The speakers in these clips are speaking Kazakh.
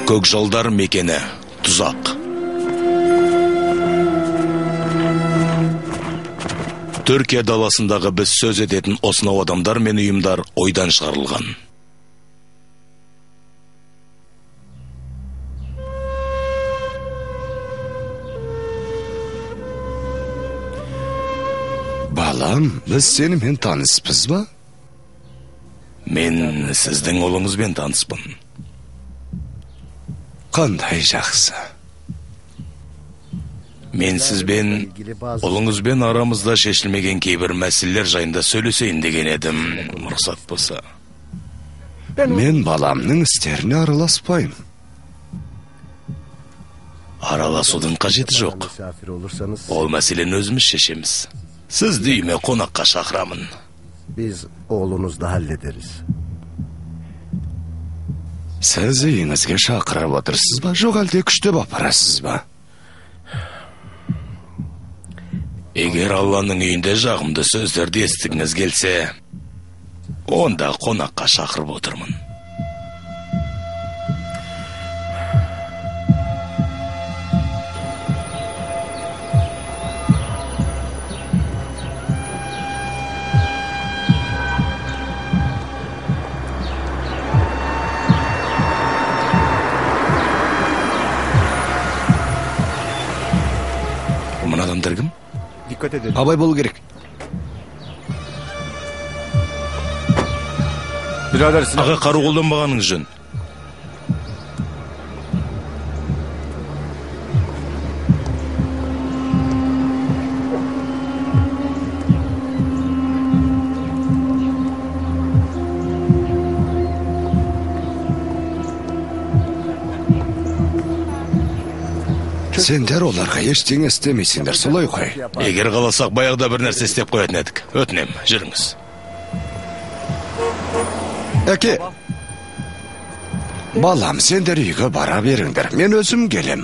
Көкжалдар мекені, тұзақ. Түркия даласындағы біз сөз ететін осынау адамдар мен ұйымдар ойдан шығарылған. Балам, біз сенімен таныспыз ба? Мен сіздің ұлыңызбен таныспын. Қандай жақсы. Мен сізбен, ұлыңызбен арамызда шешілмеген кейбір мәселелер жайында сөйлесейін деген едім, рұқсат болса. Мен баламның істеріне араласпаймын. Араласудың қажеті жоқ. Ол мәселені өзіміз шешеміз. Сізді үйіме қонаққа шақырамын. Biz oğlunuzla hallederiz. Сіз үйіңізге шақырып отырсыз ба, жоқ әлде күштеп апарасыз ба? Егер Алланың үйінде жағымды сөздерді естігіңіз келсе, онда қонаққа шақырып отырмын. Мына адамдар кім? Абай болу керек. Аға, қару қолданбағаныңыз жөн. Сендер оларға ештеңе істемейсіңдер, солай ғой? Егер қаласақ, баяғыда бір нәрсе істеп қоятын едік. Өтінем, жүріңіз. Әке, балам, сендер үйге бара беріңдер, мен өзім келем.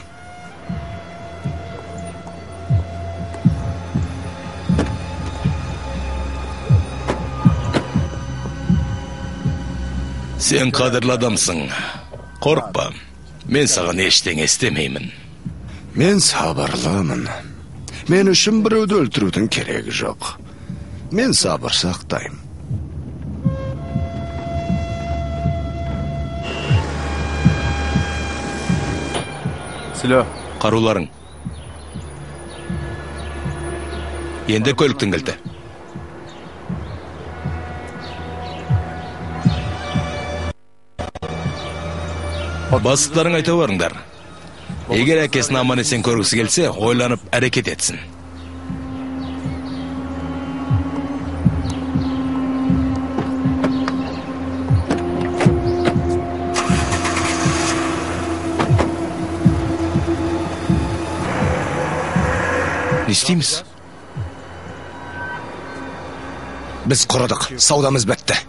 Сен қадірлі адамсың. Қорықпа, мен саған ештеңе істемеймін. Мен сабырлымын. Мен үшін біреуді өлтірудің керегі жоқ. Мен сабыр сақтаймын. Қаруларың. Енді көліктің кілті. Бастықтарың айта барыңдар. Егер әкесін аман есен көргісі келсе, ойланып әрекет етсін. Не істейміз? Біз құрыдық, саудамыз бітті.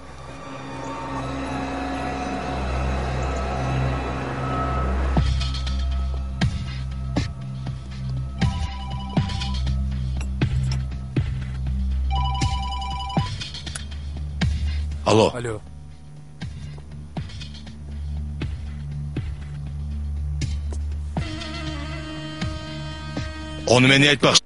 Алло. Алло. Онымен не айтпақшы?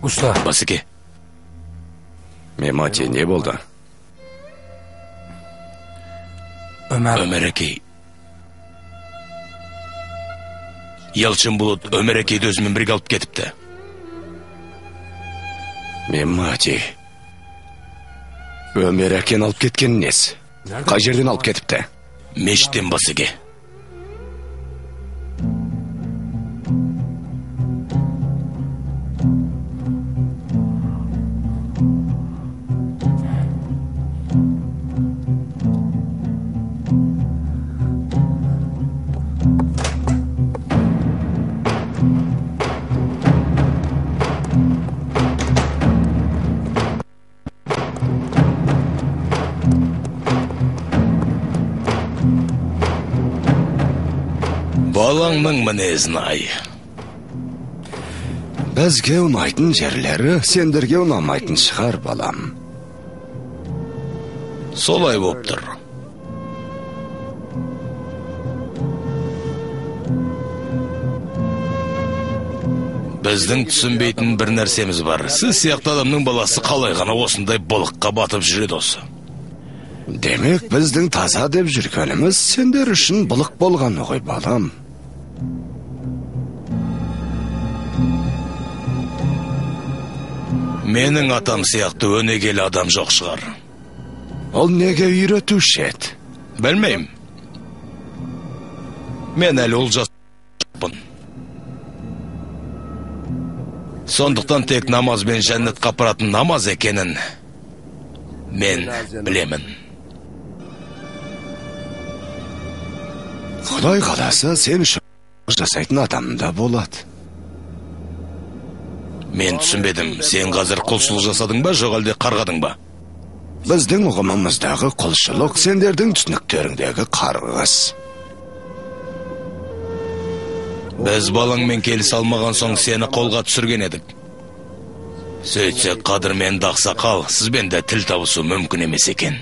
Usta. Басеке. Мемати, не болды? Өмір. Өмір әкей. Ялчын Булут Өмір әкейді өзімен бірге алып кетіпті. Мемати. Өмір әкені алып кеткен несі? Қай жерден алып кетіпті? Мешіттен, басеке. Балаңның мінезін-ай. Бізге ұнайтын жерлері сендерге ұнамайтын шығар, балам. Солай боп тұр. Біздің түсінбейтін бір нәрсеміз бар. Сіз сияқты адамның баласы қалай ғана осындай былыққа батып жүреді осы? Демек, біздің таза деп жүргеніміз сендер үшін былық болғаны ғой, балам. Менің атам сияқты өнегелі адам жоқ шығар. Ол неге үйретуші еді? Білмеймін. Мен әлі ол жаспын. Сондықтан тек намазбен жәннатқа апаратын намаз екенін мен білемін. Құдай қаласа, сен үшін жасайтын адам да болады. Мен түсінбедім, сен қазір құлшылық жасадың ба, жоқ әлде қарғадың ба? Біздің ұғымымыздағы құлшылық сендердің түсініктеріңдегі қарғыс. Біз балаңмен келісе алмаған соң сені қолға түсірген едік. Сөйтсек, қадірменді ақсақал, сізбен де тіл табысу мүмкін емес екен.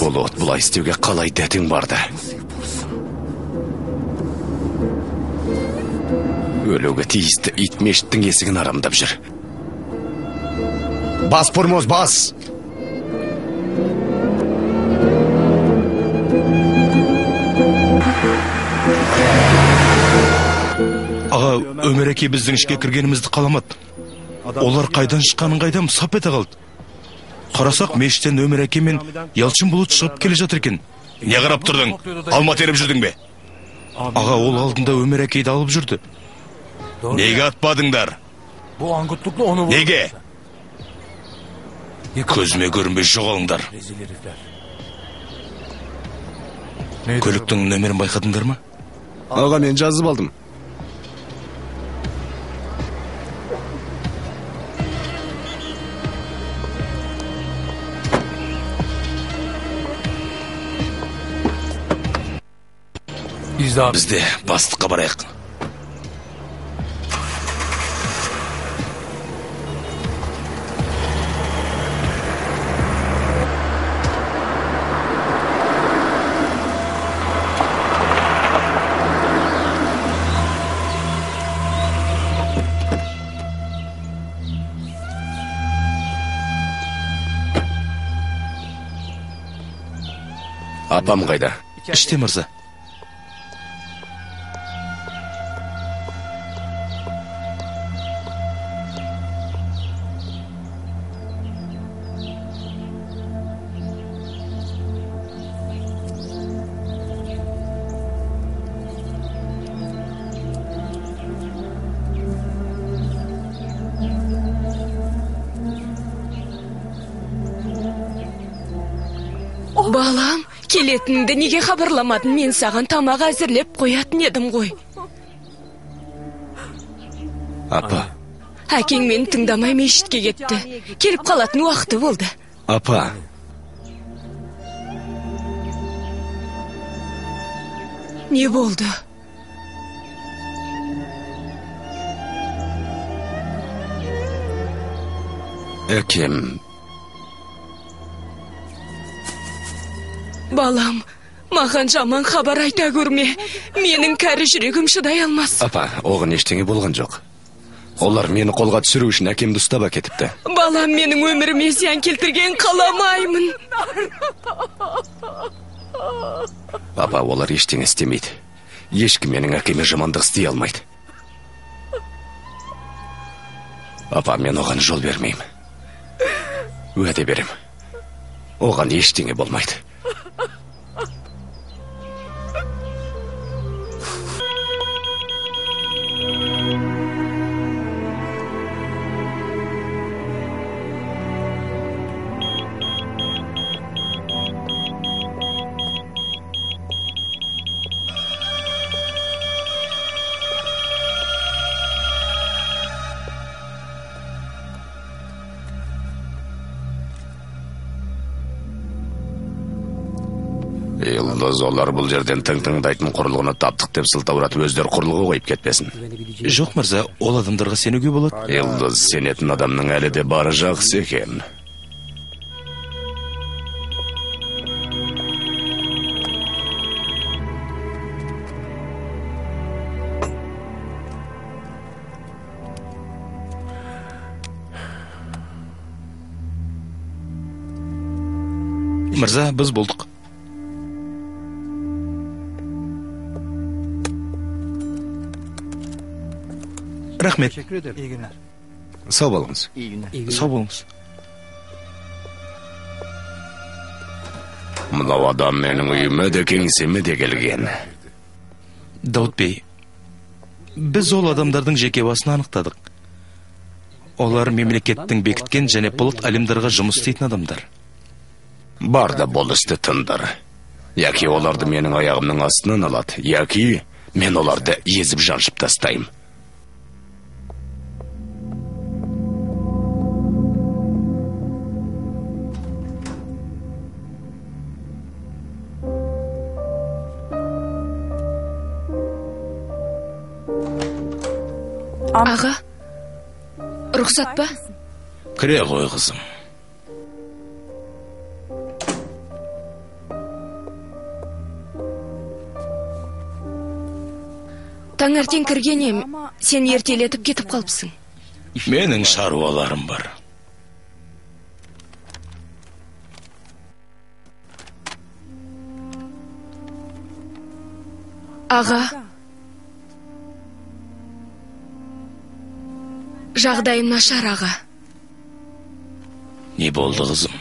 Болот, бұлай істеуге қалай дәтің барды? Өлуге тиісті ит мешіттің есігін арамдап жүр. Бас, Пурмоз, бас! Аға, Өмір әке біздің ішке кіргенімізді қаламады. Олар қайдан шыққанын қайдам, сап ете қалды. Қарасақ, мешіттен Өмір әке мен Ялчын Булут шығып келе жатыр екен. Не қарап тұрдың? Алма теріп жүрдің бе? Аға, ол алдында Өмір әкейді алып жүрді. Неге атпадыңдар? Неге? Көзіме көрінбей жоғалыңдар. Көліктің нөмірін байқадыңдар ма? Аға, мен жазып алдым. Біз де бастыққа барайық. Апам қайда? Іште, мырза. Балам, келетініңді неге хабарламадың? Мен саған тамақ әзірлеп қоятын едім ғой. Апа. Әкең мені тыңдамай мешітке кетті. Келіп қалатын уақыты болды. Апа. Не болды? Әкем. Балам, маған жаман хабар айта көрме. Менің кәрі жүрегім шыдай алмас. Апа, оған ештеңе болған жоқ. Олар мені қолға түсіру үшін әкемді ұстап әкетіпті. Балам, менің өміріме зиян келтірген қаламаймын. Апа, олар ештеңе істемейді. Ешкім менің әкеме жамандық істей алмайды. Апа, мен оған жол бермеймін. Уәде берем. Оған ештеңе болмайды. Йылдыз, олар бұл жерден тың-тыңдайтын құрылғыны таптық деп сылтауратып өздері құрылғы қойып кетпесін. Жоқ, мырза, ол адамдарға сенуге болады. Йылдыз, сенетін адамның әлі де бары жақсы екен. Мырза, біз болдық. Рахмет. Сау болыңыз. Сау болыңыз. Мынау адам менің үйіме де кеңсеме де келген. Дауыт бей, біз ол адамдардың жеке басын анықтадық. Олар мемлекеттің бекіткен және Полат Алемдарға жұмыс істейтін адамдар. Бар да бұл істі тындыр. Яки оларды менің аяғымның астынан алады, яки мен оларды езіп жаншып тастаймын. Аға, рұқсат па? Кіре ғой, қызым. Таңертең кірген ем, сен ертелетіп кетіп қалыпсың. Менің шаруаларым бар. Аға, жағдайым нашар, аға. Не болды, қызым?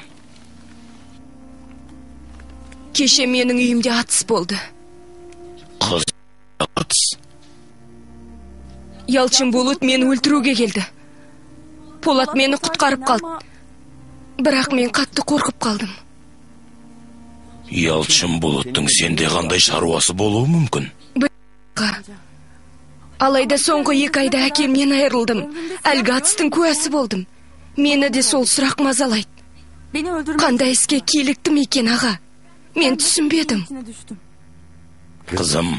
Кеше менің үйімде атыс болды. Қыз, атыс? Ялчын Булут мені өлтіруге келді. Полат мені құтқарып қалды. Бірақ мен қатты қорқып қалдым. Ялчын Булуттың сенде қандай шаруасы болуы мүмкін? Алайда соңғы 2 айда әкемнен айырылдым. Әлгі атыстың куәсі болдым. Мені де сол сұрақ мазалайды. Қандай іске киліктім екен, аға? Мен түсінбедім. Қызым,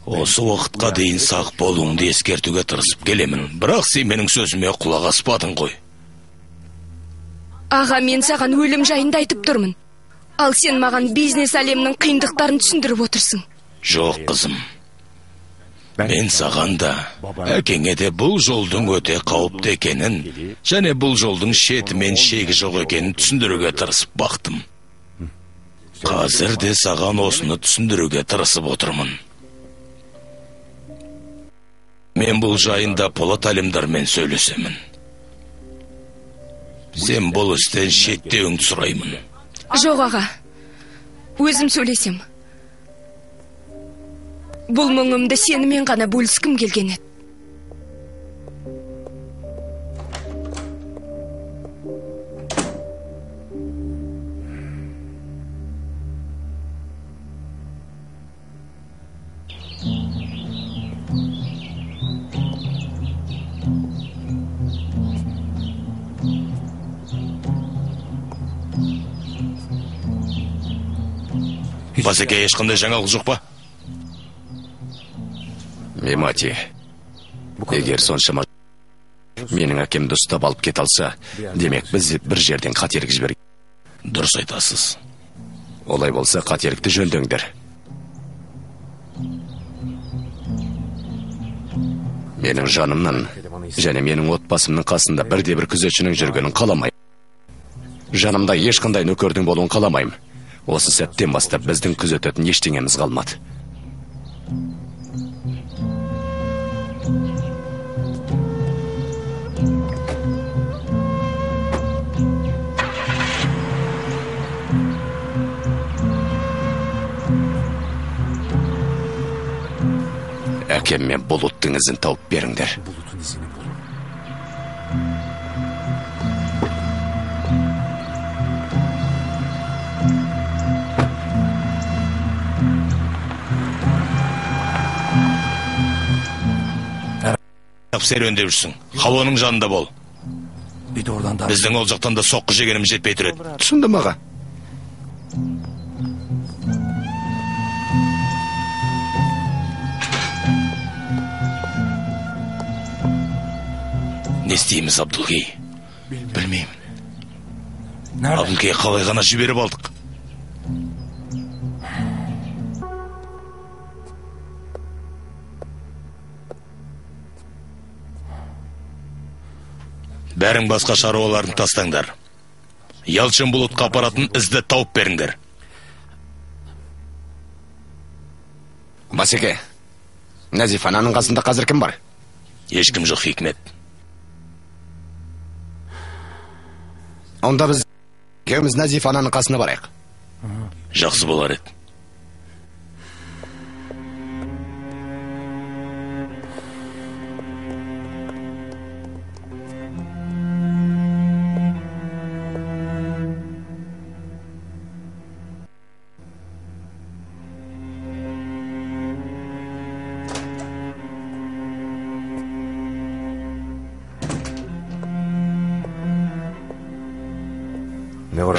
осы уақытқа дейін сақ болуыңды ескертуге тырысып келемін. Бірақ сен менің сөзіме құлақ аспадың ғой. Аға, мен саған өлім жайында айтып тұрмын. Ал сен маған бизнес әлемінің қиындықтарын түсіндіріп отырсың. Жоқ, қызым. Мен саған да, әкеңе де бұл жолдың өте қауіпті екенін, және бұл жолдың шеті мен шегі жоқ екенін түсіндіруге тырысып бақтым. Қазір де саған осыны түсіндіруге тырысып отырмын. Мен бұл жайында Полат Алемдармен сөйлесемін. Сен бұл істен шеттеуіңді сұраймын. Жоқ, аға, өзім сөйлесем. Бұл мұңымды сенімен ғана бөліскім келген еді. Басеке, ешқандай жаңалық жоқ па? Мемати, егер соншама менің әкемді ұстап алып кете алса, демек біз бір жерден қателік жіберген. Дұрыс айтасыз. Олай болса қателікті жөндеңдер. Менің жанымнан және менің отбасымның қасында бірде-бір күзетшінің жүргенін қаламаймын. Жанымда ешқандай нөкердің болуын қаламаймын. Осы сәттен бастап біздің күзететін ештеңеміз қалмады. Әкем мен Булуттың ізін тауып беріңдер. Серуендеп жүрсің. Хавоның жанында бол. Біздің ол жақтан да соққы жегеніміз жетпей тұр еді. Түсіндім, аға. Не істейміз, Абдулхей? Білмеймін. Абдулхей, қалай ғана жіберіп алдық? Бәрің басқа шаруаларын тастаңдар. Ялчын Булутқа апаратын ізді тауып беріңдер. Басеке, Назиф ананың қасында қазір кім бар? Ешкім жоқ, Хикмет. Онда біз екеуміз Назиф ананың қасына барайық. Жақсы болар еді.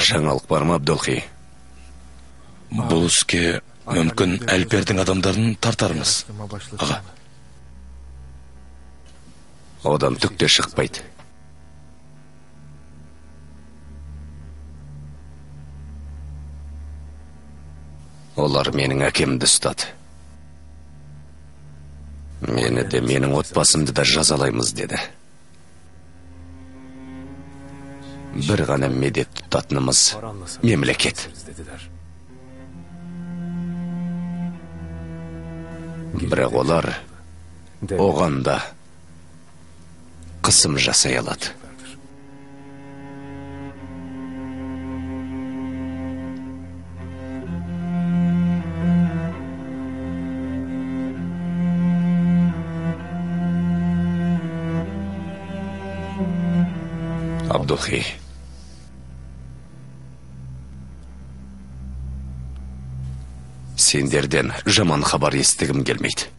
Жаңалық бар ма, Абдулхи? Бұл іске мүмкін Әлпердің адамдарын тартармыз. Аға. Одан түк те шықпайды. Олар менің әкемді ұстады. Мені де, менің отбасымды да жазалаймыз деді. Бір ғана медет тұтатынымыз мемлекет. Бірақ олар оған да қысым жасай алады. Абдулхи, сендерден жаман хабар естігім келмейді.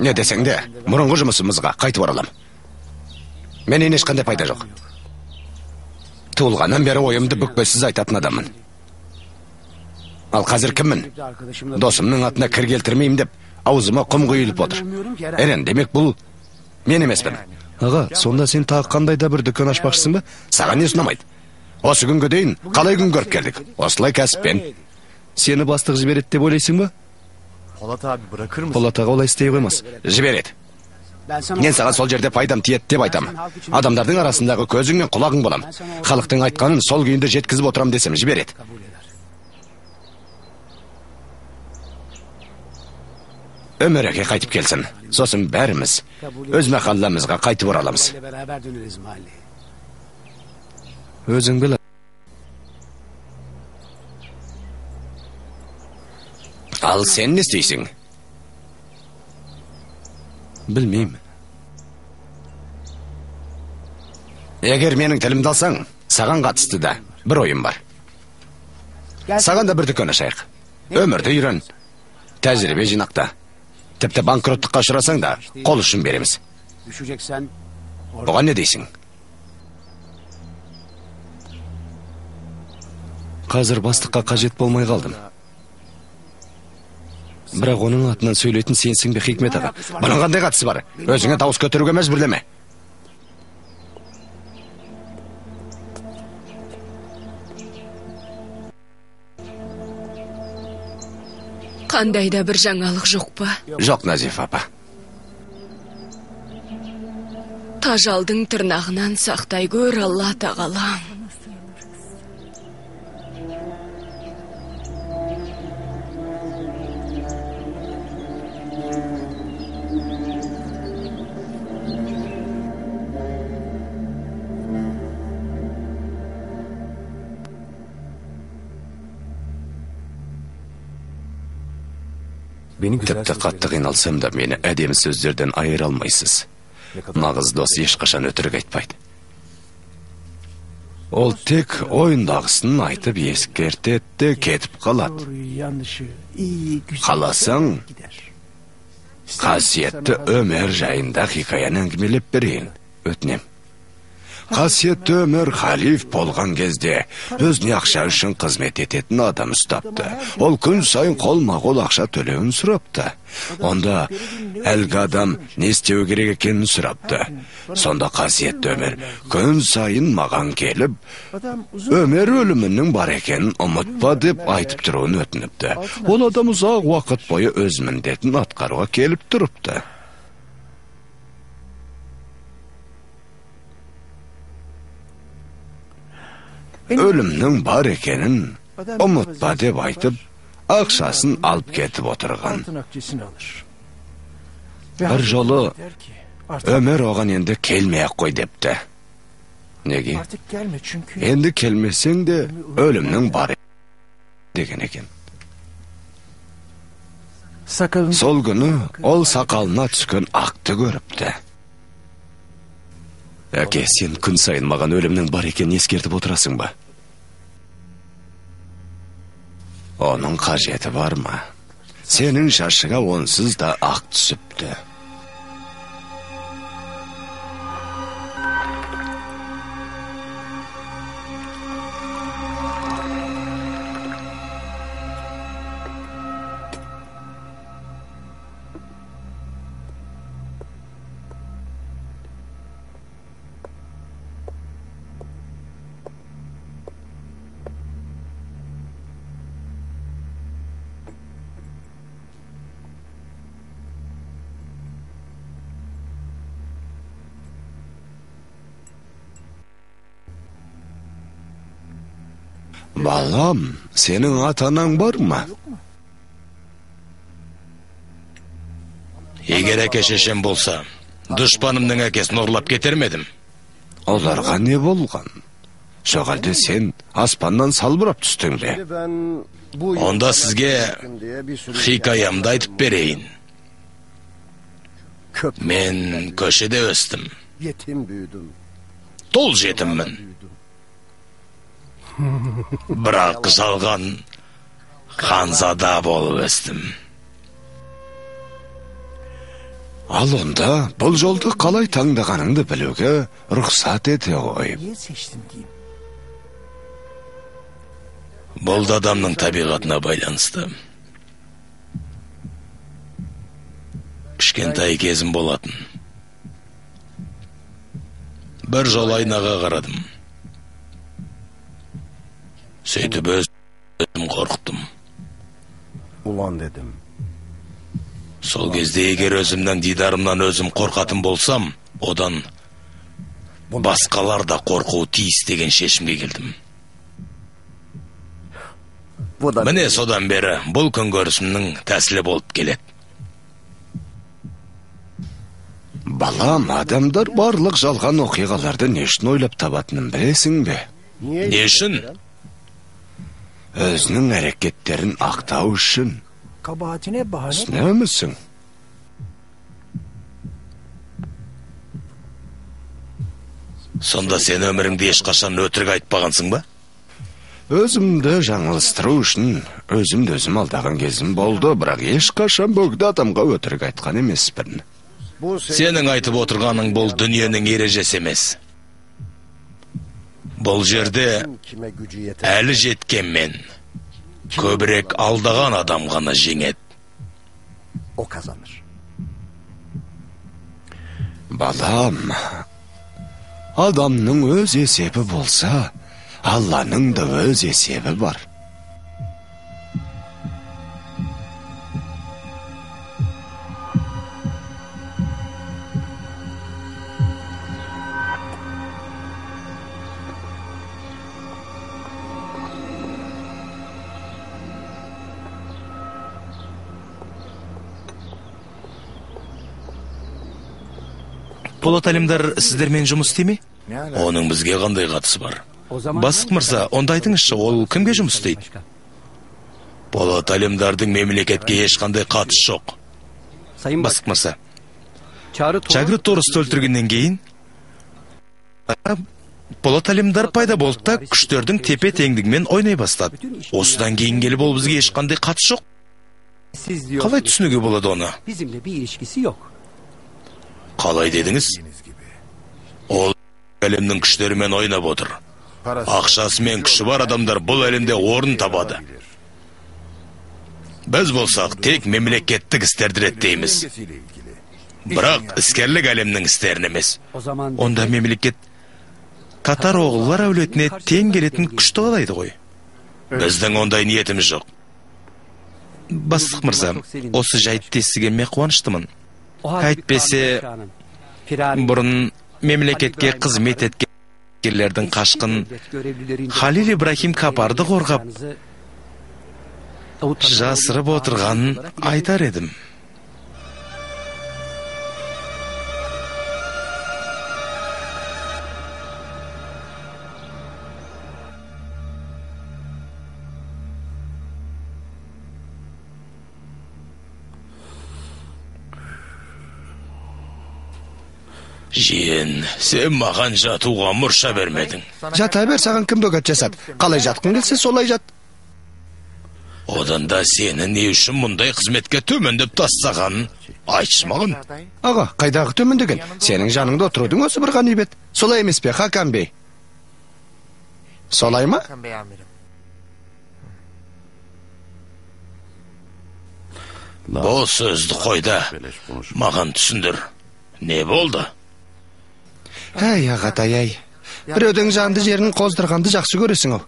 Не десең де, бұрынғы жұмысымызға қайтып оралам. Менен ешқандай пайда жоқ. Туылғаннан бері ойымды бүкпесіз айтатын адаммын. Ал қазір кіммін? Досымның атына кір келтірмеймін деп аузыма құм құйылып отыр. Ерен, демек бұл мен емеспін. Аға, сонда сен тағы қандай да бір дүкен ашпақшысың ба? Саған несі ұнамайды? Осы күнге дейін қалай күн көріп келдік? Осылай кәсіппен. Сені бастық жібереді деп ойлайсың ба? Полат аға олай істей қоймас. Жібереді. Мен саған сол жерде пайдам тиеді деп айтам. Адамдардың арасындағы көзің мен құлағың болам. Халықтың айтқанын сол күйінде жеткізіп отырам десем жібереді. Өмір әке қайтып келсін. Сосын бәріміз өз махалламызға қайтып ораламыз. Өзің біл. Ал сен не істейсің? Білмеймін. Егер менің тілімді алсаң, саған қатысты да бір ойым бар. Саған да бір дүкен ашайық. Өмірді үйрен, тәжірибе жинақта. Тіпті банкроттыққа ұшырасаң да қол ұшын береміз. Бұған не дейсің? Қазір бастыққа қажет болмай қалдым. Бірақ оның атынан сөйлейтін сенсің бе, Хикмет аға? Бұның қандай қатысы бар? Өзіңе дауыс көтеруге мәжбүрлеме. Қандай да бір жаңалық жоқ па? Жоқ, Назиф апа. Тажалдың тырнағынан сақтай көр, Алла тағалам. Тіпті қатты қиналсам да мені әдемі сөздерден айыра алмайсыз. Нағыз дос ешқашан өтірік айтпайды. Ол тек ойындағысын айтып ескертеді, кетіп қалады. Қаласаң, қасиетті Өмір жайында хикаяны әңгімелеп берейін, өтінем. Қасиетті Өмір халиф болған кезде өзіне ақша үшін қызмет ететін адам ұстапты. Ол күн сайын қолма-қол ақша төлеуін сұрапты. Онда әлгі адам не істеу керек екенін сұрапты. Сонда қасиетті Өмір күн сайын маған келіп, Өмір өлімінің бар екенін ұмытпа деп айтып тұруын өтініпті. Ол адам ұзақ уақыт бойы өз міндетін атқаруға келіп тұрыпты. Өлімнің бар екенін ұмытпа деп айтып, ақшасын алып кетіп отырған. Бір жолы Өмір оған енді келмей ақ қой депті. Неге? Енді келмесең де өлімнің бар деген екен. Сол күні ол сақалына түскен ақты көріпті. Әке, сен күн сайын маған өлімнің бар екенін ескертіп отырасың ба? Оның қажеті бар ма? Сенің шашыңа онсыз да ақ түсіпті. Балам, сенің ата-анаң бар ма? Егер әке шешем болса, дұшпанымның әкесін ұрлап кетер ме едім? Оларға не болған? Жоқ әлде сен аспаннан салбырап түстің бе? Онда сізге хикаямды айтып берейін. Мен көшеде өстім. Тұл жетіммін. Бірақ жалған ханзада болып өстім. Ал онда бұл жолды қалай таңдағаныңды білуге рұқсат ете ғой. Бұл да адамның табиғатына байланысты. Кішкентай кезім болатын. Бір жол айнаға қарадым. Сөйтіп өзім қорықтым. Улан дедім. Сол кезде егер өзімнің дидарымнан өзім қорқатын болсам, одан басқалар да қорқуы тиіс деген шешімге келдім. Міне содан бері бұл күнкөрісімнің тәсілі болып келеді. Балам, адамдар барлық жалған оқиғаларды не үшін ойлап табатынын білесің бе? Не үшін? Өзінің әрекеттерін ақтау үшін. Түсінемісің? Сонда сен өміріңде ешқашан өтірік айтпағансың ба? Өзімді жаңылыстыру үшін өзімді өзім алдаған кезім болды, бірақ ешқашан бөгде адамға өтірік айтқан емеспін. Сенің айтып отырғаның бұл дүниенің ережесі емес. Бұл жерде әлі жеткенмен көбірек алдаған адам ғана жеңеді. Балам, адамның өз есебі болса, Алланың да өз есебі бар. Полат Алемдар сіздермен жұмыс істей ме? Оның бізге қандай қатысы бар? Бастық мырза, онда айтыңызшы, ол кімге жұмыс істейді? Болат Алемдардың мемлекетке ешқандай қатысы жоқ. Бастық мырза, Чагры Торосты өлтіргеннен кейін Болат Алемдар пайда болды да күштердің тепе-теңдігімен ойнай бастады. Осыдан кейін келіп ол бізге ешқандай қатысы жоқ. Қалай түсінуге болады оны? Қалай дедіңіз? Ол әлемнің күштерімен ойнап отыр. Ақшасы мен күші бар адамдар бұл әлемде орын табады. Біз болсақ тек мемлекеттік істерді реттейміз. Бірақ іскерлік әлемнің істерін емес. Онда мемлекет татар оғыллар әулетіне тең келетін күшті қалайды ғой. Біздің ондай ниетіміз жоқ. Бастық мырза, осы жайтты естігеніме қуаныштымын. Әйтпесе, бұрын мемлекетке қызмет еткендердің қашқын Халил Ибрахим Капарды қорғап, жасырып отырғанын айтар едім. Жиен, сен маған жатуға мұрша бермедің. Жата бер, саған кім бөгет жасады? Қалай жатқың келсе, солай жат. Одан да сені не үшін мұндай қызметке төмендеп тастағанын айтшы маған. Аға, қайдағы төмендеген? Сенің жаныңда отырудың осы бір ғанибет. Солай емес пе, Хакан бей? Солай ма? Бұл сөзді қой да, маған түсіндір. Не болды? Әй, ағатай, әй. Біреудің жанды жерін қоздырғанды жақсы көресің ау.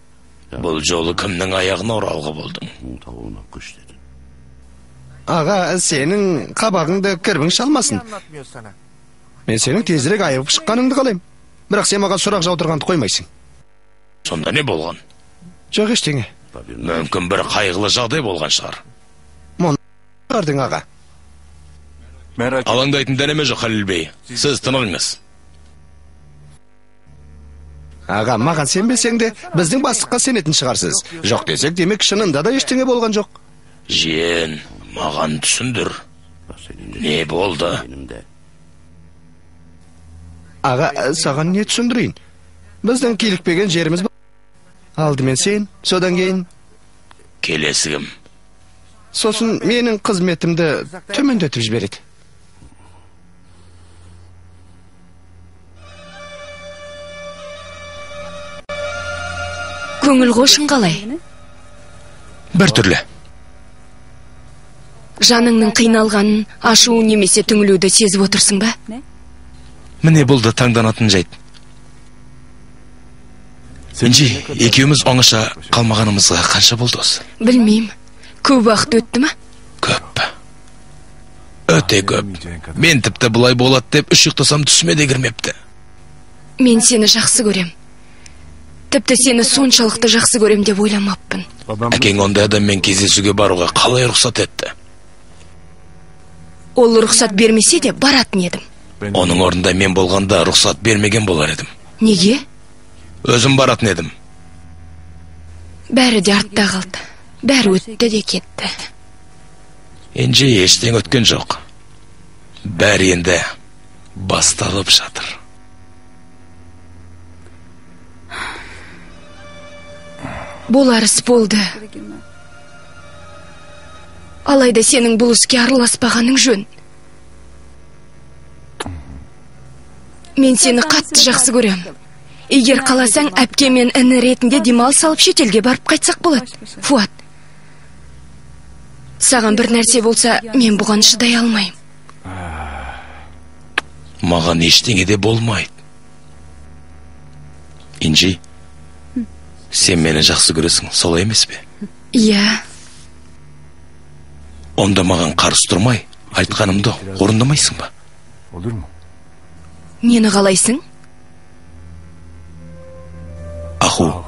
Бұл жолы кімнің аяғына оралғы болдың? Аға, сенің қабағыңды кірбің шалмасын. Мен сенің тезірек айығып шыққаныңды қалаймын. Бірақ сен маған сұрақ жаудырғанды қоймайсың. Сонда не болған? Жоқ, ештеңе. Мүмкін бір қайғылы жағдай болған шығар. Мұны шығардың, аға. Алаңдайтын дәнеме жоқ, Халил бей. Сіз тынығыңыз. Аға, маған сенбесең де, біздің бастыққа сенетін шығарсыз. Жоқ десек, демек шынында да ештеңе болған жоқ. Жиен, маған түсіндір. Не болды? Аға, саған не түсіндірейін? Біздің килікпеген жеріміз бар. Алдымен сен, содан кейін келесі кім? Сосын менің қызметімді төмендетіп жібереді. Көңіл қошың қалай? Бір түрлі. Жаныңның қиналғанын, ашуын немесе түңілуді сезіп отырсың ба? Міне бұл да таңданатын жайт. Інжи, екеуміз оңаша қалмағанымызға қанша болды осы? Білмеймін. Көп уақыт өтті ма? Көп. Өте көп. Мен тіпті бұлай болады деп үш ұйықтасам түсіме де кірмепті. Мен сені жақсы көрем. Тіпті сені соншалықты жақсы көрем деп ойламаппын. Әкең ондай адаммен кездесуге баруға қалай рұқсат етті? Ол рұқсат бермесе де баратын едім. Оның орнында мен болғанда рұқсат бермеген болар едім. Неге? Өзім баратын едім. Бәрі де артта қалды. Бәрі өтті де кетті. Інжи, ештеңе өткен жоқ. Бәрі енді басталып жатыр. Болар іс болды. Алайда сенің бұл іске араласпағаның жөн. Мен сені қатты жақсы көрем. Егер қаласаң, әпке мен іні ретінде демалыс алып шетелге барып қайтсақ болады. Фуат, саған бір нәрсе болса, мен бұған шыдай алмаймын. Маған ештеңе де болмайды. Інжи, сен мені жақсы көресің, солай емес пе? Иә. Онда маған қарсы тұрмай, айтқанымды орындамайсың ба? Нені қалайсың? Аху.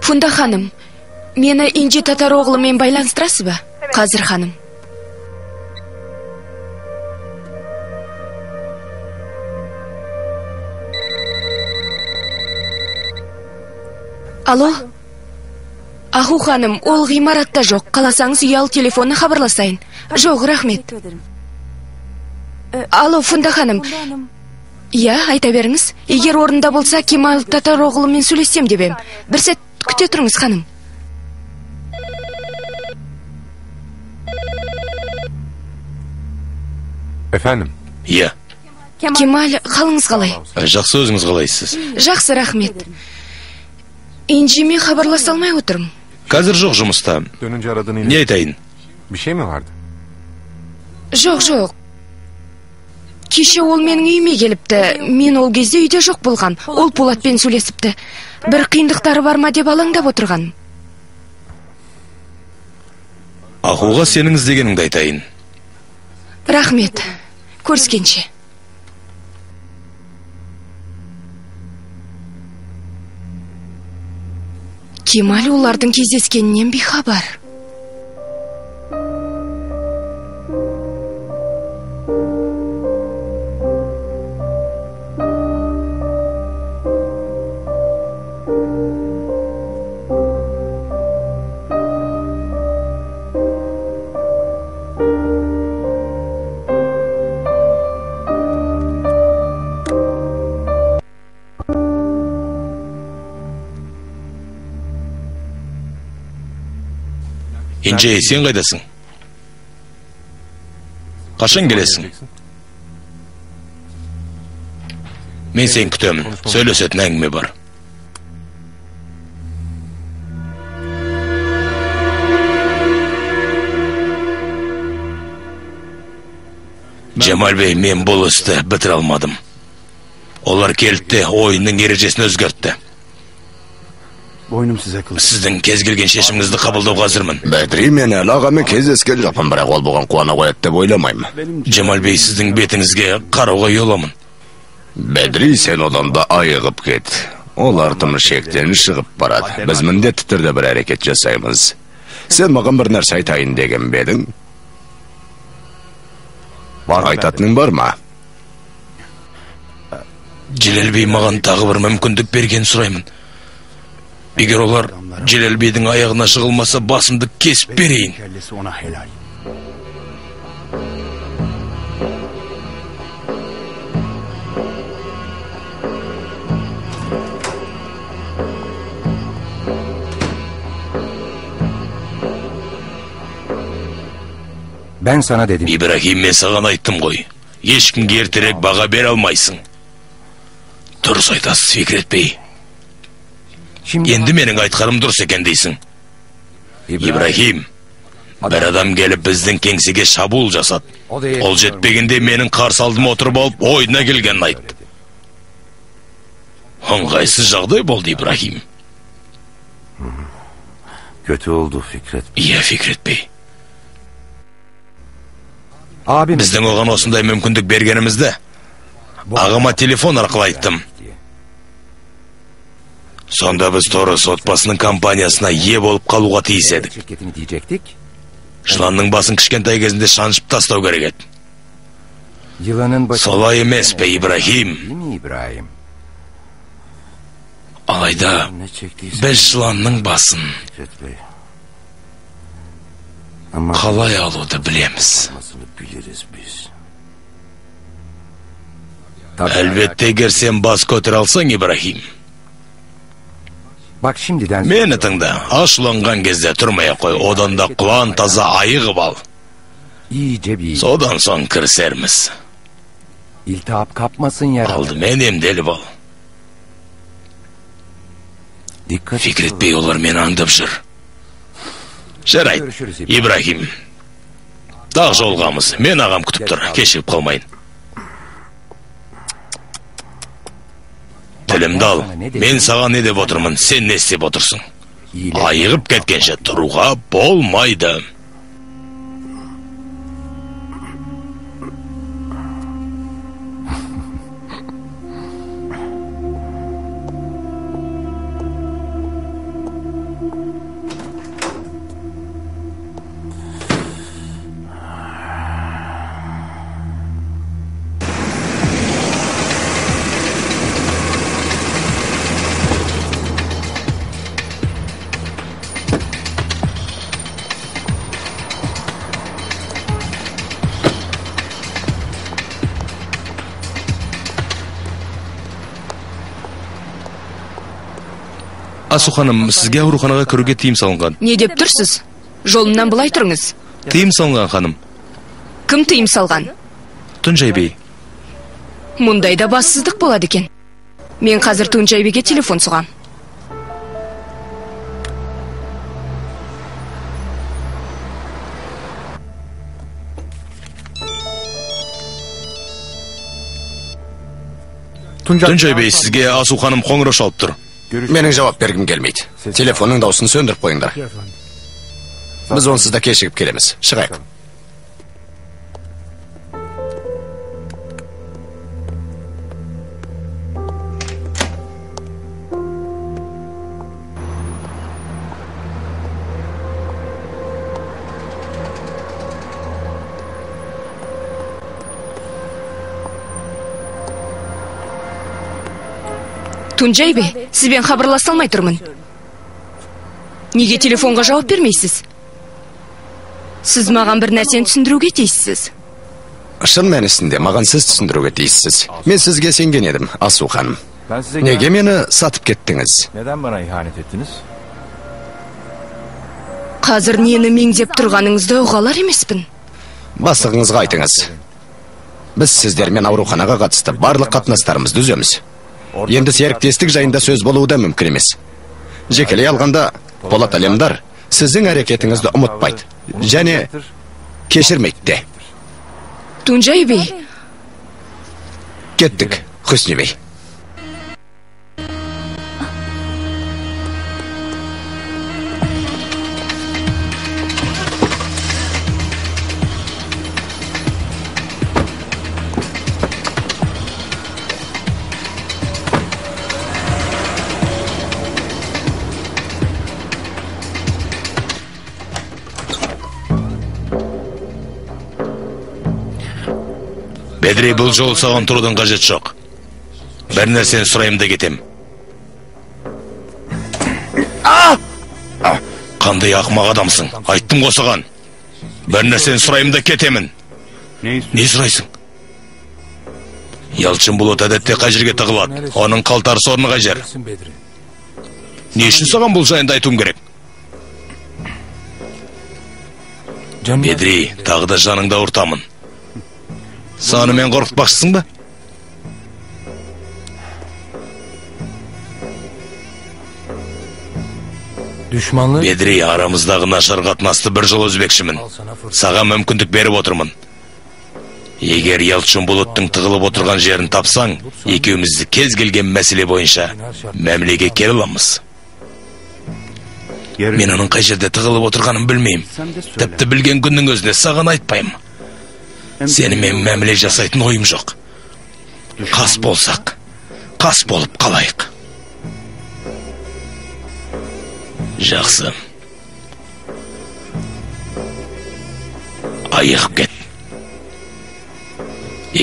Фунда ханым, мені Инжи Татароғлымен байланыстырасыз ба? Қазір ханым. Алло? Аху ханым, ол ғимаратта жоқ. Қаласаңыз ұялы телефонына хабарласайын. Жоқ, рахмет. Алло, Фунда ханым. Иә, айта беріңіз. Егер орында болса, Кемал Татароғлымен сөйлессем деп ем. Бір сәт күте тұрыңыз, ханым. Efendim? Иә. Кемал, қалыңыз қалай? Жақсы, өзіңіз қалайсыз? Жақсы, рахмет. Инжиме хабарласа алмай отырмын. Қазір жоқ жұмыста. Dönünce aradığını Не айтайын? Bir şey mi vardı? Жоқ, жоқ. Кеше ол менің үйіме келіпті. Мен ол кезде үйде жоқ болғам. Ол Полатпен сөйлесіпті. Бір қиындықтары бар ма деп алаңдап отырған. Ахуға сенің іздегеніңді айтайын. Рахмет. Көріскенше. Кемал олардың кездескенінен бейхабар. Инже, сен қайдасың? Қашан келесің? Мен сені күтемін. Сөйлесетін әңгіме бар. Джемал бей, мен бұл істі бітіре алмадым. Олар келді де ойынның ережесін өзгертті. Boynum size kılıç. Сіздің кез келген шешіміңізді қабылдауға әзірмін. Бәдри, мен әлі ағамен кездескен жоқпын, бірақ ол бұған қуана қояды деп ойламаймын. Джемал бей, сіздің бетіңізге қарауға ұяламын. Бәдри, сен одан да айығып кет. Олар тым шектен шығып барады. Біз міндетті түрде бір әрекет жасаймыз. Сен маған бір нәрсе айтайын деген бе едің? Айтатының бар ма? Джелал бей, маған тағы бір мүмкіндік берген сұраймын. Егер олар Джелал бейдің аяғына жығылмаса, басымды кесіп берейін. Ben sana dedim. Ибрахим, мен саған айттым ғой. Ешкімге ертерек баға бере алмайсың. Дұрыс айтасыз, Фикрет бей. Енді менің айтқаным дұрыс екен дейсің. Ибрахим, бір адам келіп біздің кеңсеге шабуыл жасады. Ол жетпегенде менің қарсы алдыма отырып алып, ойына келгенін айтты. Ыңғайсыз жағдай болды, Ибрахим. Kötü oldu, Fikret. Иә, Фикрет бей. Біздің оған осындай мүмкіндік бергенімізді ағама телефон арқылы айттым. Сонда біз Торос отбасының компаниясына ие болып қалуға тиіс едік. Жыланның басын кішкентай кезінде шаншып тастау керек еді. Солай емес пе, Ибрахим? Алайда біз жыланның басын қалай алуды білеміз. Әлбетте, егер сен бас көтере алсаң, Ибрахим. Мені тыңда, ашуланған кезде тұрмай қой, одан да құлан таза айығып ал. Содан соң кірісерміз. Алдымен емделіп ал. Фикрет бей, олар мені аңдып жүр. Жарайды, Ибрахим. Тағы жолығамыз. Мен ағам күтіп тұр, кешігіп қалмайын. Тілімді ал. Мен саған не деп отырмын, сен не істеп отырсың? Айығып кеткенше тұруға болмайды. Асу ханым, сізге ауруханаға кіруге тыйым салынған. Не деп тұрсыз? Жолымнан былай тұрыңыз. Тыйым салынған, ханым. Кім тыйым салған? Тунжай бей. Мұндайда бассыздық болады екен. Мен қазір Тунжай бейге телефон соғам. Тунжай бей, сізге Асу ханым қоңырау шалып тұр. Менің жауап бергім келмейді. Телефонның дауысын сөндіріп қойыңдар. Біз онсыз да кешігіп келеміз. Шығайық. Тунжай бей, сізбен хабарласа алмай тұрмын. Неге телефонға жауап бермейсіз? Сіз маған бір нәрсені түсіндіруге тиіссіз. Шын мәнісінде маған сіз түсіндіруге тиіссіз. Мен сізге сенген едім, Асу ханым. Неге мені сатып кеттіңіз? Қазір нені меңзеп тұрғаныңызды ұға алар емеспін. Бастығыңызға айтыңыз. Біз сіздермен ауруханаға қатысты барлық қатынастарымызды үземіз. Енді серіктестік жайында сөз болуы да мүмкін емес. Жекелей алғанда Болат Алемдар сіздің әрекетіңізді ұмытпайды және кешірмейді де. Тунжай бей. Кеттік, Хүсни бей. Бедри, бұл жолы саған тұрудың қажеті жоқ. Бір нәрсені сұраймын да кетем. Қандай ақымақ адамсың? Айттым ғой саған. Бір нәрсені сұраймын да кетемін. Не сұрайсың? Ялчын Булут әдетте қай жерге тығылады? Оның қалтарыс орны қай жер? Не үшін саған бұл жайында айтуым керек? Бедри, тағы да жаныңды ауыртамын. Сонымен қорқытпақшысың ба? Бедри, арамыздағы нашар қатынасты бір жол үзбекшімін. Саған мүмкіндік беріп отырмын. Егер Ялчын Булуттың тығылып отырған жерін тапсаң, екеумізді кез келген мәселе бойынша мәмілеге келе аламыз. Мен оның қай жерде тығылып отырғанын білмеймін. Тіпті білген күннің өзінде саған айтпаймын. Сенімен мәміле жасайтын ойым жоқ. Қас болсақ, қас болып қалайық. Жақсы. Айығып кет.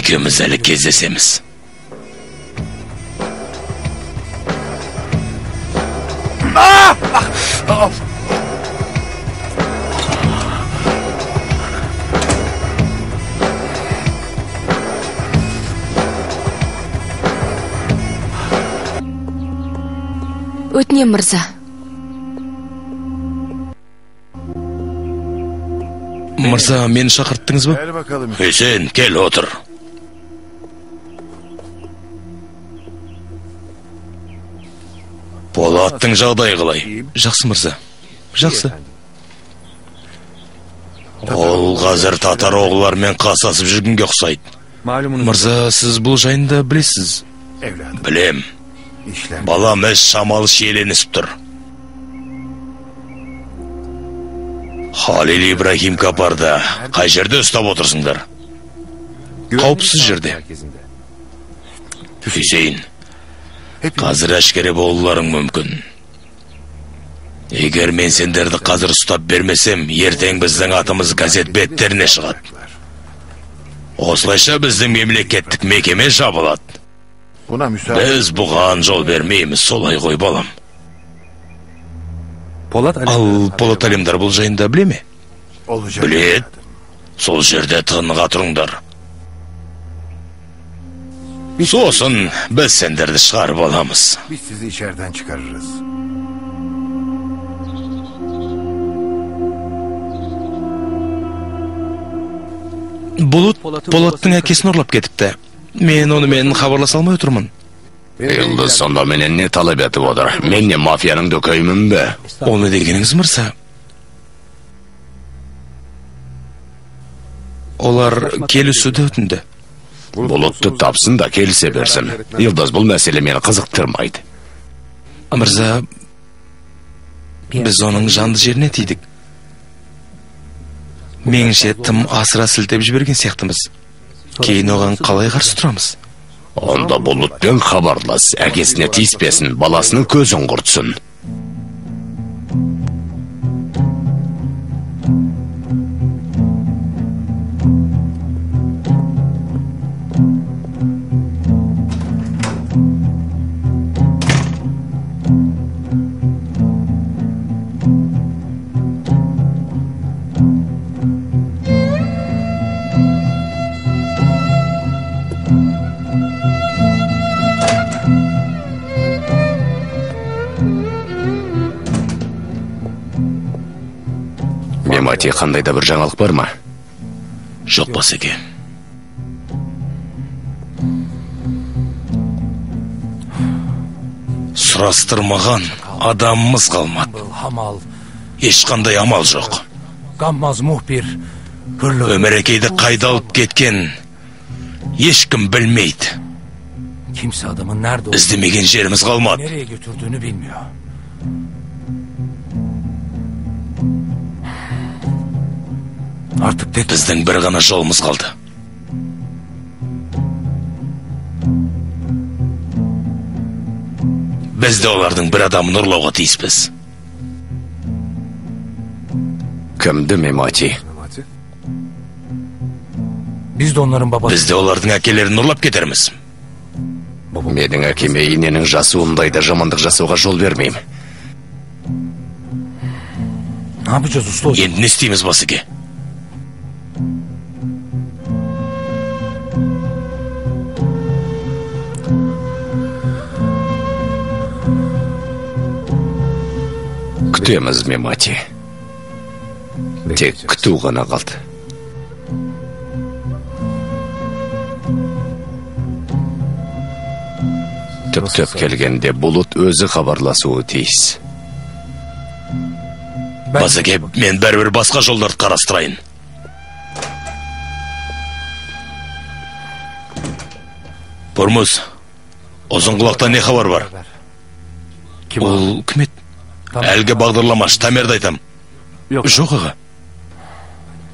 Екеуміз әлі кездесеміз. Өтінем, мырза. Мырза, мені шақырттыңыз ба? Хүйсен, кел отыр. Болаттың жағдайы қалай? Жақсы, мырза. Жақсы. Ол қазір татар оғылармен қасасып жүргенге ұқсайды. Мырза, сіз бұл жайында білесіз? Білем. Балам, іс шамалы шиеленісіп тұр. Халил Ибрахим Капарда қай жерде ұстап отырсыңдар? Қауіпсіз жерде. Хюсейн, қазір әшкере болуларың мүмкін. Егер мен сендерді қазір ұстап бермесем, ертең біздің атымыз газет беттеріне шығады. Осылайша біздің мемлекеттік мекеме жабылады. Біз бұған жол бермейміз, солай ғой, балам. Ал Болат Алемдар бұл жайында біле ме? Біледі. Сол жерде тынға тұрыңдар. Сосын біз сендерді шығарып аламыз. Biz sizi içeriden çıkarırız. Булут Полаттың әкесін ұрлап кетіпті. Мен онымен хабарласа алмай отырмын. Йылдыз сонда менен не талап етіп отыр? Мен не мафияның дөкеймін бе? Оны дегеніңіз, мырза. Олар келісуді өтінді. Булутты тапсын да келісе берсін. Йылдыз, бұл мәселе мені қызықтырмайды. Мырза, біз оның жанды жеріне тидік. Меніңше тым асыра сілтеп жіберген сияқтымыз. Кейін оған қалай қарсы тұрамыз? Онда Булутпен хабарлас, әкесіне тиіспесін, баласының көзін құртсын. Мемати, қандай да бір жаңалық бар ма? Жоқ, басеке. Сұрастырмаған адамымыз қалмады. Ешқандай амал жоқ. Өмірекейді қайда алып кеткен ешкім білмейді. Іздемеген жеріміз қалмады. Біздің бір ғана жолымыз қалды. Біз де олардың бір адамын ұрлауға тиіспіз. Кімді, Мемати? Біз де олардың әкелерін ұрлап кетерміз. Менің әкеме иненің жасы ондай да жамандық жасауға жол бермеймін. Енді не істейміз, басеке? Күтеміз, Мемати. Тек күту ғана қалды. Түптеп келгенде Булут өзі хабарласуы тиіс. Басеке, мен бәрібір басқа жолдарды қарастырайын. Бұрмыз, Ұзынқұлақта не хабар бар? Ол кім еді? Әлгі бағдарламашы Тамерді айтам. Жоқ, аға.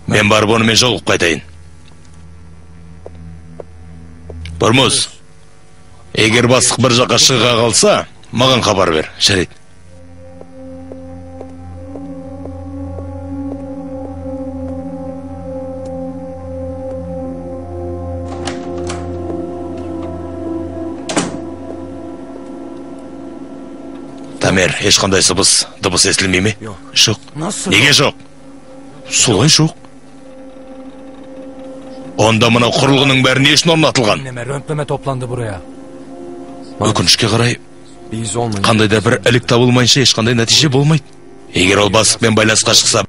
Мен барып онымен жолығып қайтайын. Бұрмыз, егер бастық бір жаққа шыға қалса, маған хабар бер. Жарайды. Тамер, ешқандай сыбыс, дыбыс естілмей ме? Жоқ. Неге жоқ? Солай жоқ. Онда мынау құрылғының бәрі не үшін орнатылған? Өкінішке қарай, қандай да бір ілік табылмайынша ешқандай нәтиже болмайды. Егер ол бастықпен байланысқа шықса,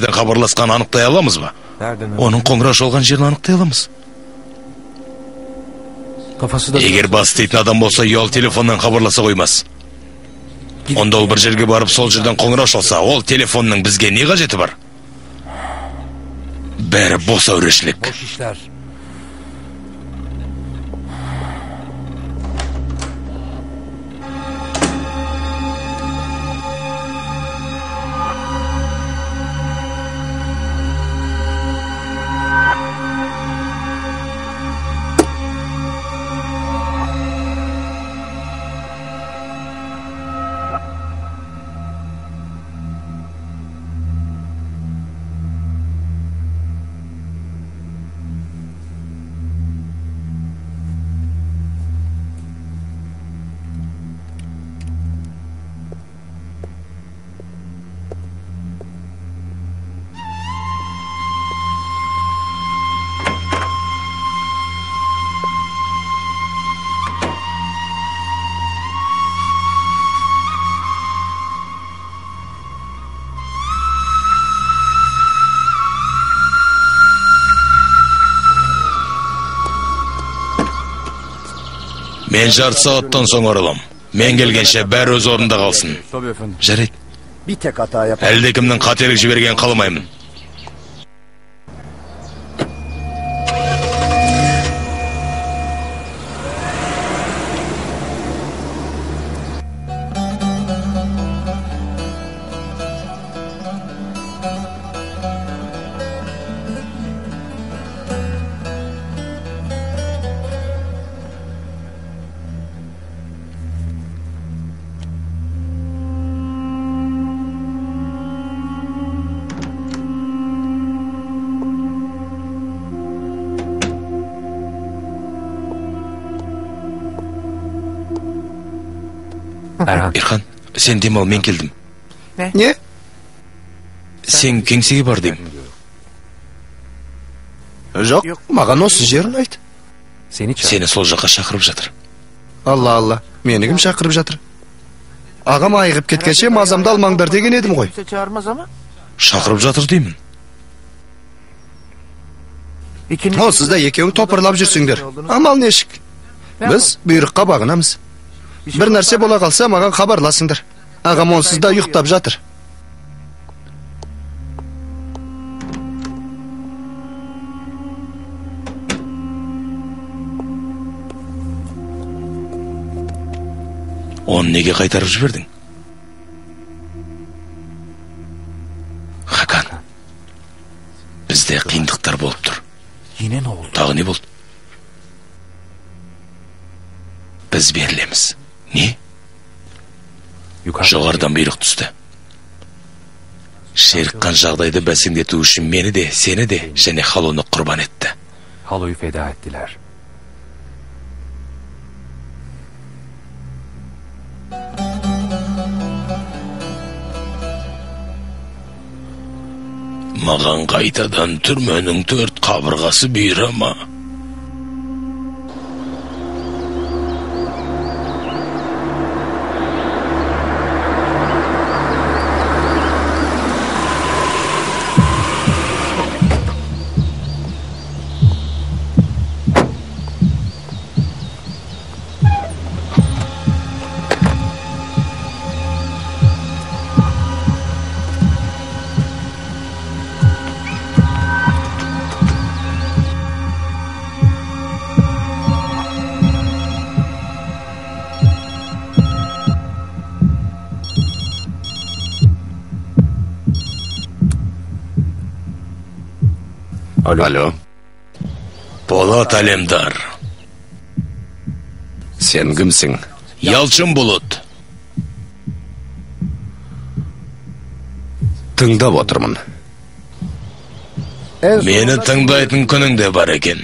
хабарласқанын анықтай аламыз ба? Оның қоңырау шалған жерін анықтай аламыз. Егер бас істейтін адам болса, ұялы телефоннан хабарласа қоймас. Онда ол бір жерге барып, сол жерден қоңырау шалса, ол телефонның бізге не қажеті бар? Бәрі бос әурешілік. Мен жарты сағаттан соң оралам. Мен келгенше бәрі өз орнында қалсын. Жарайды. Әлдекімнің қателік жібергенін қаламаймын. Ерхан, сен демал, мен келдім. Не? Сен кеңсеге бар деймін. Жоқ, маған осы жер ұнайды. Сені сол жаққа шақырып жатыр. Алла, алла, мені кім шақырып жатыр? Ағам айығып кеткенше мазамды алмаңдар деген едім ғой. Шақырып жатыр деймін. Онсыз да екеуің топырлап жүрсіңдер. Амал нешік. Біз бұйрыққа бағынамыз. Бір нәрсе бола қалса, маған хабарласыңдар. Ағам онсыз да ұйықтап жатыр. Оны неге қайтарып жібердің? Хакан, бізде қиындықтар болып тұр. Тағы не болды? Біз берілеміз. Не? Жоғарыдан бұйрық түсті. Шерікқан жағдайды бәсеңдету үшін мені де, сені де және Халоны құрбан етті. Halo'yu feda ettiler. Маған қайтадан түрменің төрт қабырғасы бұйыра ма? Алло. Болат Алемдар. Сен кімсің? Ялчын Болот. Тыңдап отырмын. Мені тыңдайтын күнің де бар екен.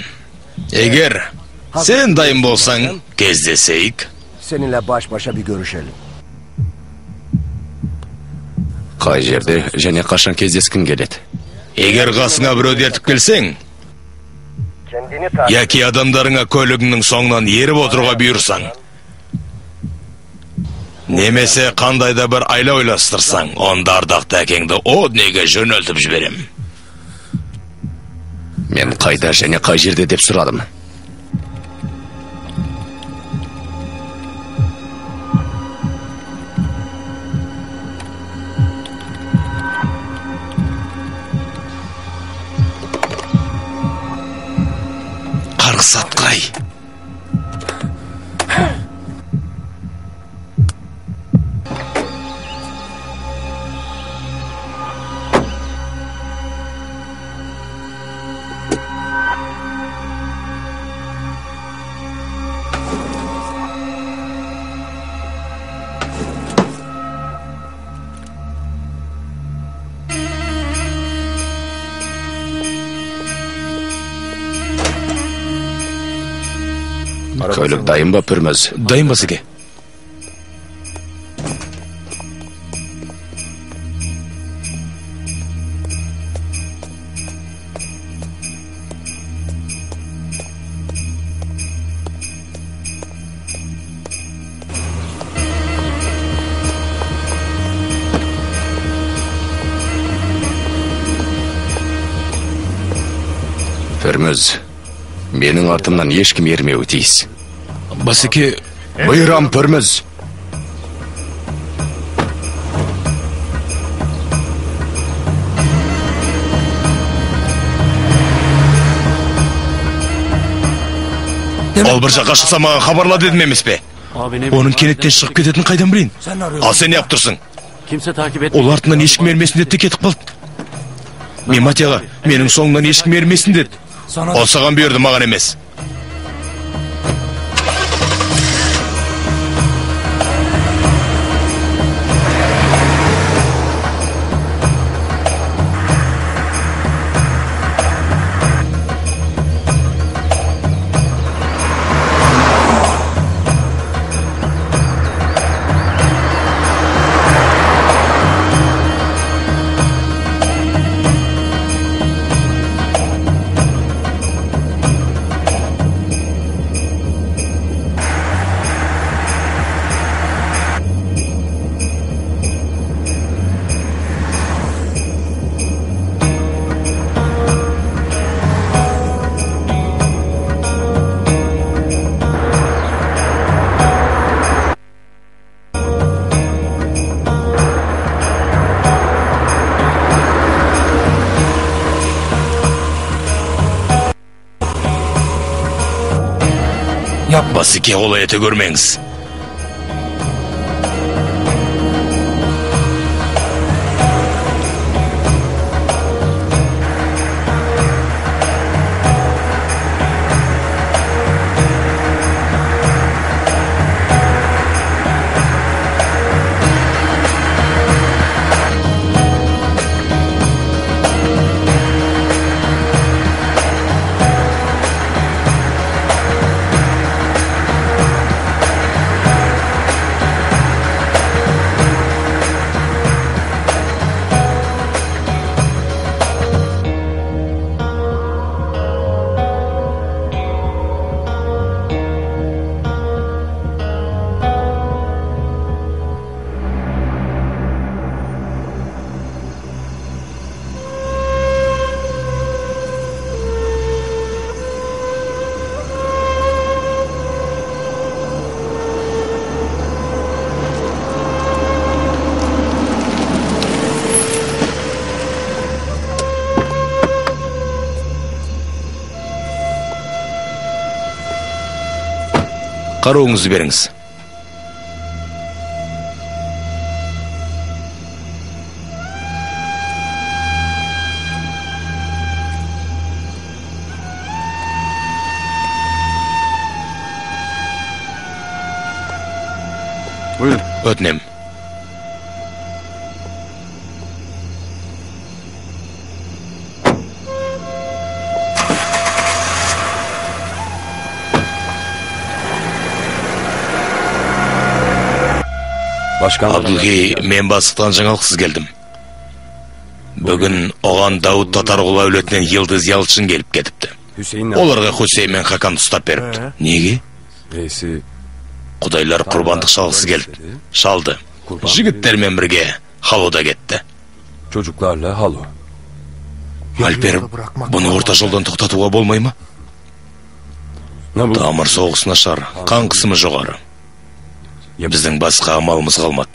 Егер сен дайын болсаң, кездесейік. Seninle baş başa bir görüşelim. Қай жерде және қашан кездескің келеді? Егер қасыңа біреуді ертіп келсең, яки адамдарыңа көлігіңнің соңынан еріп отыруға бұйырсаң, немесе қандай да бір айла ойластырсаң, онда ардақты әкеңді о дүниеге жөнелтіп жіберем. Мен қайда және қай жерде деп сұрадым. Сатқай. Көлік дайын ба, Пүрміз? Дайын ба, сізге? Пүрміз, менің артымнан ешкім ермеуі тиіс. Басеке. Бұйырам, Пүрміз. Ол бір жаққа шықса маған хабарла дедім емес пе? Оның кенеттен шығып кететінін қайдан білейін? Ал сен неғып тұрсың? Ол артынан ешкім ермесін деді де кетіп қалды. Мемати аға, менің соңымнан ешкім ермесін деді. Ол саған бұйырды, маған емес. Басеке, олай ете көрмеңіз. Қаруыңызды беріңіз. Өтінем. Абдылхей, мен бастықтан жаңалықсыз келдім. Бүгін оған Дауд Татарғұл әулетінен Йылдыз Ялчын келіп кетіпті. Оларға Хусейн мен Хаканды ұстап беріпті. Неге? Құдайлар құрбандық шалғысы келді. Шалды. Жігіттермен бірге Халода кетті. Альпер, бұны орта жолдан тоқтатуға болмай ма? Тамыр соғысы нашар, қан қысымы жоғары. Біздің басқа амалымыз қалмады.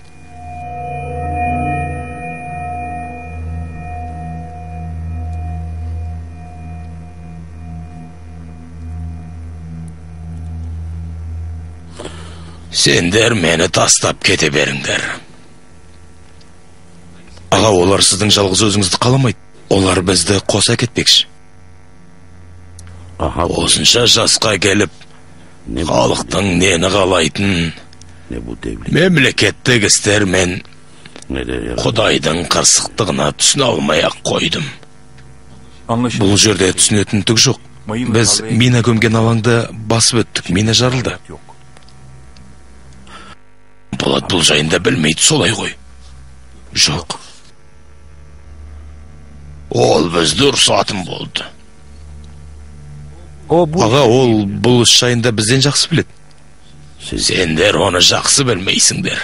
Сендер мені тастап кете беріңдер. Аға, олар сіздің жалғыз өзіңізді қаламайды. Олар бізді қоса кетпекші. Осынша жасқа келіп, халықтың нені қалайтын, мемлекеттік істер мен Құдайдың қырсықтығына түсіне алмай-ақ қойдым. Бұл жерде түсінетін түк жоқ. Біз мина көмген алаңды басып өттік, мина жарылды. Болат бұл жайында білмейді, солай ғой. Жоқ. Ол бізді ұрсатын болды. Аға, ол бұл іс жайында бізден жақсы біледі. Сендер оны жақсы білмейсіңдер.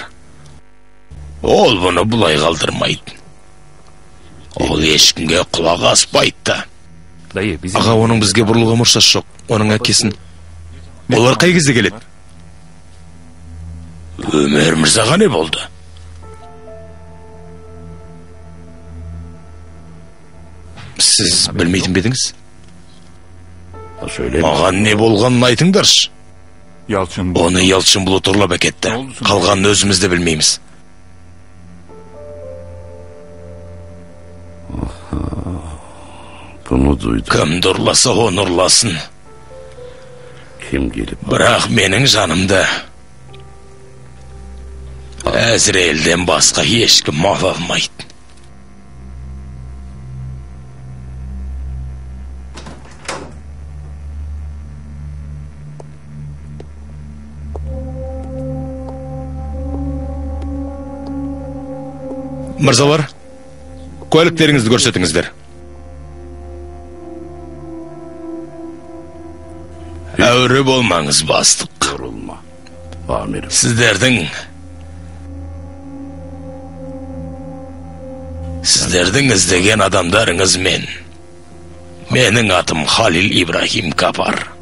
Ол бұны бұлай қалдырмайды. Ол ешкімге құлақ аспайды да. Аға, оның бізге бұрылуға мұршасы жоқ. Оның әкесін. Олар қай кезде келеді? Өмір мырзаға не болды? Сіз білмейтін бе едіңіз? Маған не болғанын айтыңдаршы. Оны Ялчын Булут ұрлап әкетті. Қалғанын өзіміз де білмейміз. Кімді ұрласа, оны ұрласын. Бірақ менің жанымда Әзірелден басқа ешкім ала алмайды. Мырзалар, куәліктеріңізді көрсетіңіздер. Әуре болмаңыз, бастық. Сіздердің іздеген адамдарыңыз мен. Менің атым Халил Ибрахим Капар.